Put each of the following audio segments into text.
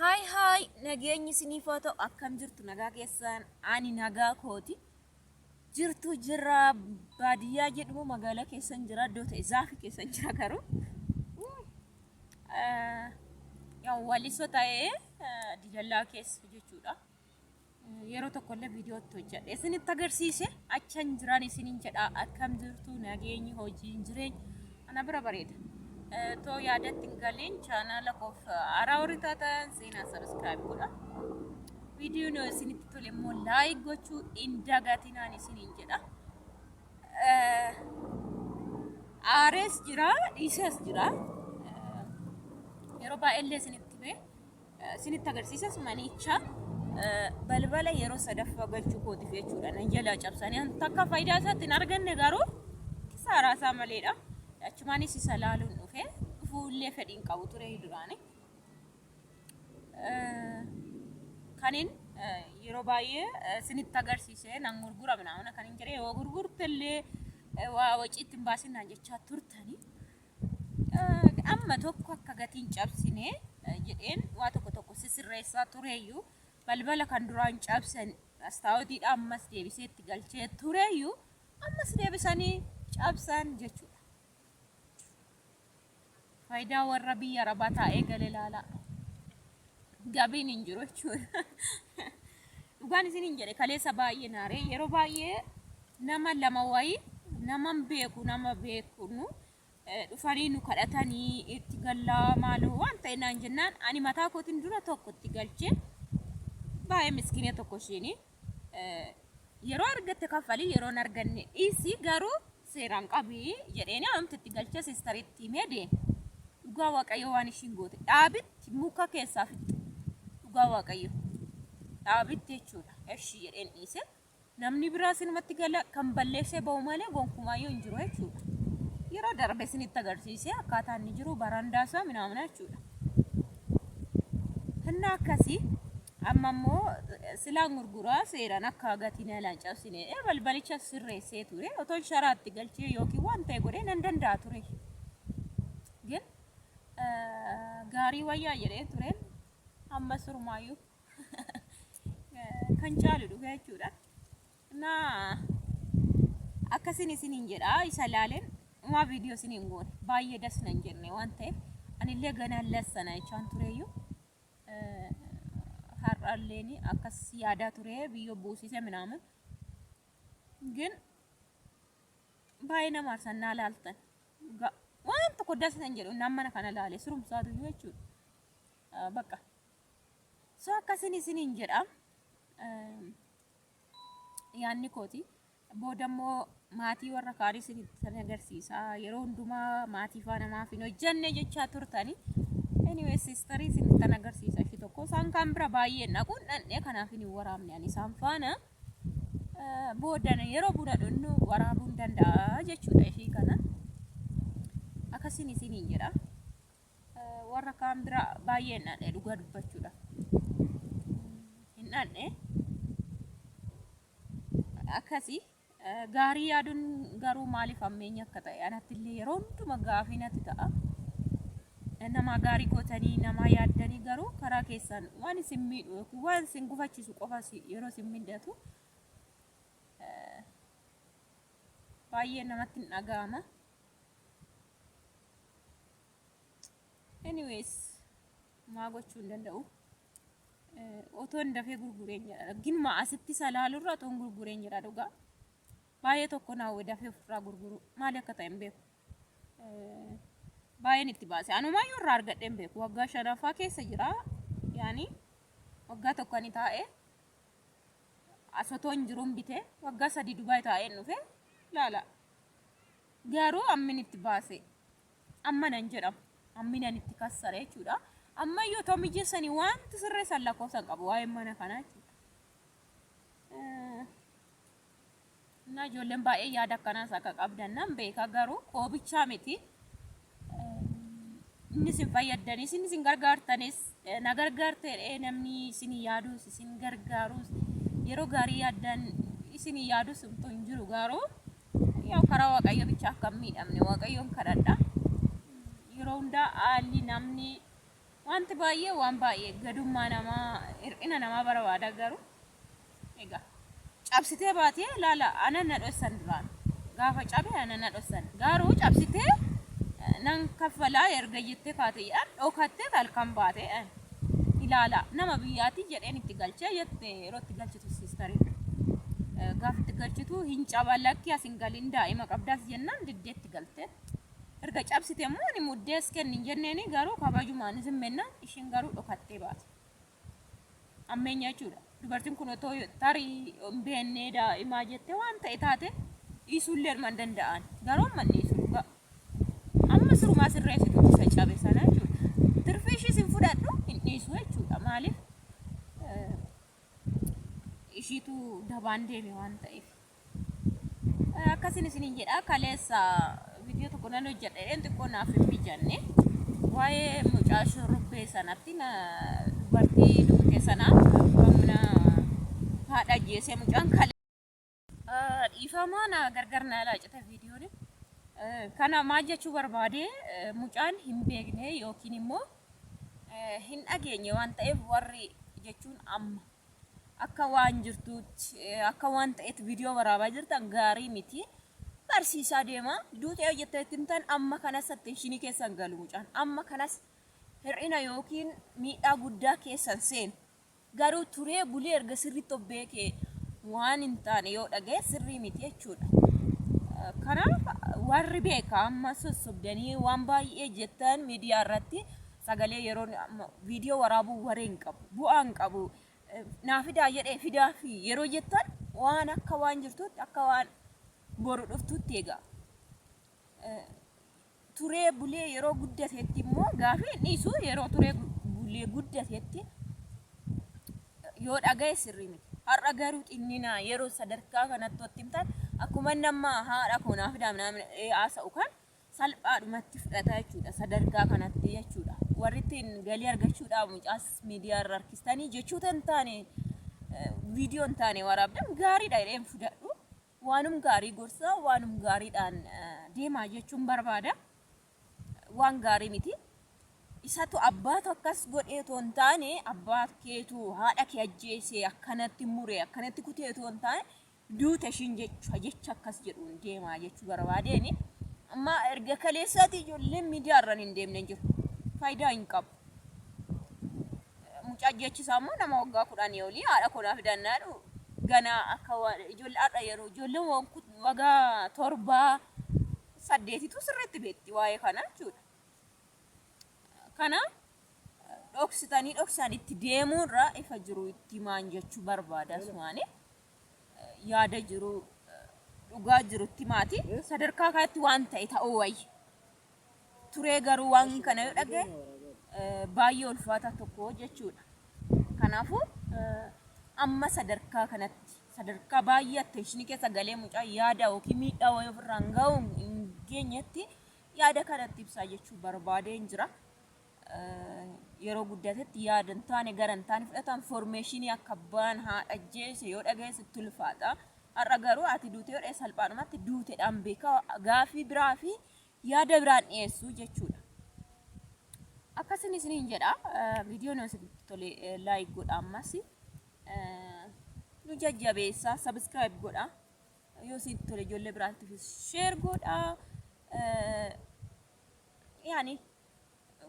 Haay haay, nageenyi isiniif haa ta'u. Akkam jirtu? Nagaa keessan? Ani nagaa kooti. Jirtu jirra, baadiyyaa jedhumu magaalaa keessan jira, iddoo ta'e zaafi keessan jira. Garuu yaa waliso ta'ee didallaa keessa jechuudha. Yeroo tokkollee viidiyootti hojjedhe isinitti agarsiise, achan jiran isinin jedha. Akkam jirtu? Nageenyi, hojiin, jireenya ana bira bareeda. Too yaadatti hin galiin, chaanaala koof haaraa warri taatan seenaa subscribe godha. Viidiyoon yoo isinitti tole immoo like gochuu hin dagatinaan isiniin jedha. Aarees jira, dhiisees jira. Yeroo baay'eellee isinitti himee isinitti agarsiisas, manicha balbala yeroo sadaffaa galchuu kootiif jechuudha. Nan jalaa cabsanii an takka faayidaa isaatti hin arganne, garuu kisaaraa isaa maleedha. Achumaanis isa laaluun dhufe, dhufuullee fedhiin qabu ture duraani. Kanin yeroo baay'ee isinitti agarsiise nan gurgura minaa kan hin jedhe, yoo gurgurtellee waa waciitti hin baasin naan jechaa turtanii. Amma tokko akka gatiin cabsine jedheen waa tokko tokko sisirreessaa tureeyyuu, balbala kan duraan cabsan astaawootiidha ammas deebisee itti galchee tureeyyuu, ammas deebisanii cabsan jechuudha. Faayidaa warra biyya arabaa taa'ee gale ilaalaa. Gabiin hin jiru jechuudha. Dhugaan isin hin jedhe, kaleessa baay'ee naaree, yeroo baay'ee nama lama wayii naman beeku, nama beeknu dhufanii nu kadhatanii itti gallaa maaloo waan ta'e naan jennaan, ani mataa kootiin dura tokko itti galchee, baay'ee miskiina tokko ishiini, yeroo argatte kaffalii, yeroo hin arganne dhiisi, garuu seeraan qabii jedheeni anumti itti galchee siistaritti himee deeme. Dhugaa Waaqayyo, waan ishiin goote dhaabitti muka keessaa fixxe. Dhugaa Waaqayyo, dhaabitti jechuudha. Eshi jedheen dhiise. Namni biraa sinumatti gala kan balleessee ba'u malee gonkumaayyuu hin jiru jechuudha. Yeroo darbe isinitti agarsiise akkaataa inni jiru, barandaa isaa minaamina jechuudha. Innaa akkasii, amma immoo silaan gurguraa seeraan akka gatiin alaan cabsine balbalicha sirreessee ture. Otoon sharaatti galchee yookiin waan ta'e godhee nan danda'a ture. Gin gaarii wayyaa jedhee tureen, amma surmaayyuu kan caalu dhufe jechuudha. Naa akkasin isiniin jedha, isa ilaaleen umaa viidiyoo isiniin goone, baay'ee das nan jenne waan ta'eef, anillee ganaan lassana jechaan tureeyyuu, har'alleen akkas yaadaa ture, biyyoo buusise minaamin gin baay'ee nama aarsan naa laaltan waan tokko das nan jedhu naan mana kana laale surumsaatuyyuu jechuudha. Bakka so akkasin isiniin jedha yaanni kooti. Booda immoo maatii warra kaanii isinitti agarsiisa. Yeroo hundumaa maatii faana maaf hin hojjenne jechaa turtani. Anyway, sistarii isinitti agarsiisa ishii tokko. Isaan kaan bira baay'een dhaquun dhandhee, kanaaf hin waraabne ani isaan faana. Booda yeroo buna dhunnu waraabuun danda'a jechuudha ishii kana. Akkasiin isiniin jedha. Warra kaan bira baay'ee hin dhandhe, dhugaa dubbachuudha. Hin dhandhe. Akkasi gaarii yaaduun garuu maaliif hammeenya akka ta'e anatti illee yeroo hunduma gaafii natti ta'a. Nama gaarii gootanii namaa yaaddanii, garuu karaa keessaan waan isin miidhu yookiin waan isin gufachiisu qofa yeroo isin miidhatu baay'ee namatti hin dhaga'ama. Anyways, maa gochuu hin danda'u. Otoon dafee gurgureen jedha. Ginuma asitti isa ilaaluurra otoon gurgureen jedha dhugaa. Baay'ee tokko naawwe dafee ofirraa gurguruu, maali akka ta'e hin beeku. Baay'een itti baase. Anumaayyuu irraa argadhee hin beeku. Waggaa shanaffaa keessa jira. Yaani waggaa tokko ani taa'ee as otoo hin jiruun bite, waggaa 3 Dubaay taa'een dhufe laala. Garuu ammin itti baase amma nan jedhamu, amminan itti kassare jechuudha. Ammayyuu otoo mijeessanii wanti sirreessan lakkoofsa hin qabu waa'een mana kanaa jechuudha. Innaa ijoolleen baay'ee yaada akkanaas akka qabdan nan beeka, garuu koobichaa miti. Inni isin fayyaddanis, inni isin gargaartanis, na gargaartee namni isin yaadus isin gargaarus, yeroo gaarii yaaddan isin yaadus homtuu hin jiru, garuu yaa karaa Waaqayyo bicha akka hin miidhamne Waaqayyoon kadhadha. Yeroo hundaa haalli namni Wanti baay'ee waan baay'ee gadummaa namaa hir'ina namaa barbaada garuu egaa cabsitee baatee laala anan na dhossan duraan gaafa cabe anan na dhossan garuu cabsitee nan kaffalaa erga jettee kaate jedhan dhokattee halkan baate ilaala nama biyyaati jedheen itti galchee jette yeroo itti galchitu siistariin gaafa itti galchitu hin caba lakki as hin galin daa'ima qabdaas jennaan diddee itti galte. Erga cabsite immoo ani muddees kenni hin jenneeni garuu kabajumaan zimmennaan ishiin garuu dhokattee baate. Ammeenya jechuudha. Dubartiin kun otoo tarii hin beennee daa'imaa jettee waan ta'e taate dhiisuullee hin danda'an. Garuu amma hin dhiisu dhugaa. Amma sirumaa sirreessitu isa cabe sana jechuudha. Tirfii ishiis hin fudhadhu hin dhiisu jechuudha. Maaliif ishiitu dabaan deeme waan ta'eef. Akkasin isiniin jedha kaleessa viidiyoo tokko nan hojjedha jedheen xiqqoo naaf hin mijanne. Waa'ee mucaa shurrubbee sanatti na dubartii duute sana abbaan mana haadha ajjeesee mucaan kale. Dhiifamaa na gargar na laacita viidiyoon. Kana maal jechuu barbaade mucaan hin beekne yookiin immoo hin dhageenye waan ta'eef warri jechuun amma akka waan jirtuutti akka waan ta'etti viidiyoo waraabaa jirtan gaarii miti. Barsiisaa deema. Duutee hojjettee itti himtan amma kanas atteenshinii keessan galu mucaan. Amma kanas hir'ina yookiin miidhaa guddaa keessan seenu. Garuu turee bulee erga sirriitti of beekee waan hin taane yoo dhaga'e sirrii miti jechuudha. Kanaaf warri beeka amma sossobdanii waan baay'ee jettan miidiyaa irratti sagalee yeroo viidiyoo waraabuu waree hin qabu, bu'aa hin qabu, naa fidaa jedhee fidaa fi yeroo jettan waan akka waan jirtutti akka waan boru dhuftutti egaa. Turee bulee yeroo guddatetti immoo gaafii hin dhiisu yeroo turee bulee guddatetti yoo dhaga'e sirrii miti. Har'a garuu xinninaa yeroo sadarkaa kanatti watti himtan akkuma nama haadha koo naa fidaa haasa'u kan salphaadhumatti fudhata jechuudha sadarkaa kanatti jechuudha. Warri ittiin galii argachuudhaaf mucaas miidiyaa irra harkistanii jechoota hin taane viidiyoo hin taane waraabdan gaariidha jedheen fudhadhu. Waanum gaarii gorsaa waanum gaariidhaan deemaa jechuun barbaada. Waan gaarii miti. Isatu abbaatu akkas godhee otoo hin taane abbaa keetu haadha kee ajjeese akkanatti mure akkanatti kutee otoo hin taane duute ishiin jecha jecha akkas jedhuun deemaa jechuu barbaadeeni. Amma erga kaleessaati ijoolleen miidiyaa irraan hin deemne hin jiru. Faayidaa hin qabu. Mucaa jechi isaa immoo nama waggaa kudhanii olii haadha koo naa fidannaa jedhu ganaa akka waan ijoollee har'a yeroo ijoolleen waggaa torbaa saddeetitu sirriitti beekti waa'ee kana jechuudha. Kana dhoksitanii dhoksaan itti deemuurra ifa jiru itti himaan jechuu barbaada asumaani. Yaada jiru dhugaa jiru itti himaati. Sadarkaa kanatti waan ta'e ta'uu wayya. Turee garuu waan kana yoo dhagaye baay'ee ulfaataa tokko jechuudha. Kanaafuu amma sadarkaa kanatti sadarkaa baay'ee attention keessa galee mucaa yaada yookiin miidhaa wayii ofirraan ga'uu hin geenyetti yaada kanatti ibsaa jechuu barbaadeen jira. Yeroo guddatetti yaada hin taane gara hin taane fudhata infoormeeshinii akka abbaan haadha ajjeese yoo dhagaye sitti ulfaata. Har'a garuu ati duute yoo dhagaye salphaadhumatti duutedhaan beeka gaafii biraa fi yaada biraan dhiyeessu jechuudha. Akkasin isiniin jedha. Viidiyoon yoo isinitti tole like godha ammas. Nu jajjabeessa subscribe godha. Yoo isinitti tole ijoollee biraattifis share godha. Yaani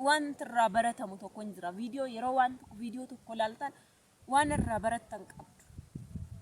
wanti irraa baratamu tokko hin jira. Viidiyoo yeroo waan tokko viidiyoo tokko ilaaltan waan irraa barattan qabdu.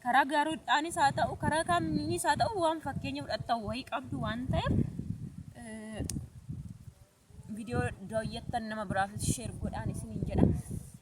Karaa gaariidhaanis haa ta'u karaa kamiinis haa ta'u waan fakkeenya fudhattan wayii qabdu waan ta'eef viidiyoo daawwattan nama biraafis share godhaan isiniin jedha.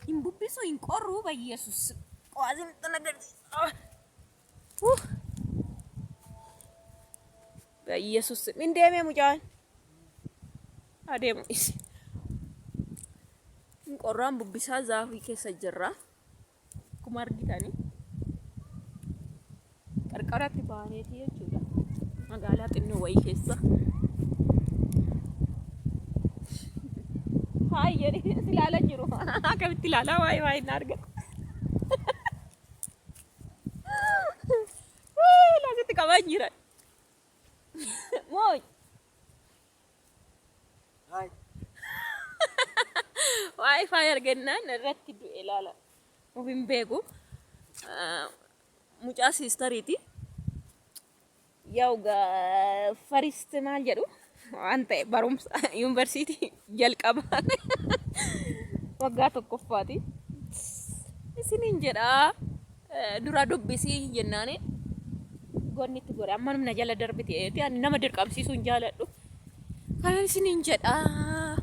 Hin bubbisu hin qorru bayyeesus qo'aasin tan agarsiisa. Bayyeesus min deemee mucaan adeemu isi. Hin qorraan bubbisaa zaafii keessa jirra. Akkuma argitani qarqaratti baaneeti jechuudha. Magaalaa xinnoo wayii keessa. Haay jedhee si ilaalaa jiru. Akkamitti ilaalaa waa'ee waa'ee hin argatu. Laasitti qabaa jiran. Mooy. Haay. Wi-Fi argannaan irratti du'e laala. Of hin beeku. Mucaa siistariiti. Yaa'u first maal jedhu waan ta'e barumsa yuunivarsiitii jalqabaa waggaa tokkoffaati. Isiniin jedhaa dura dubbisii jennaani gonnitti godhe amma na jala darbite ani nama dirqamsiisuu hin jaaladhu. Kana isiniin jedhaa.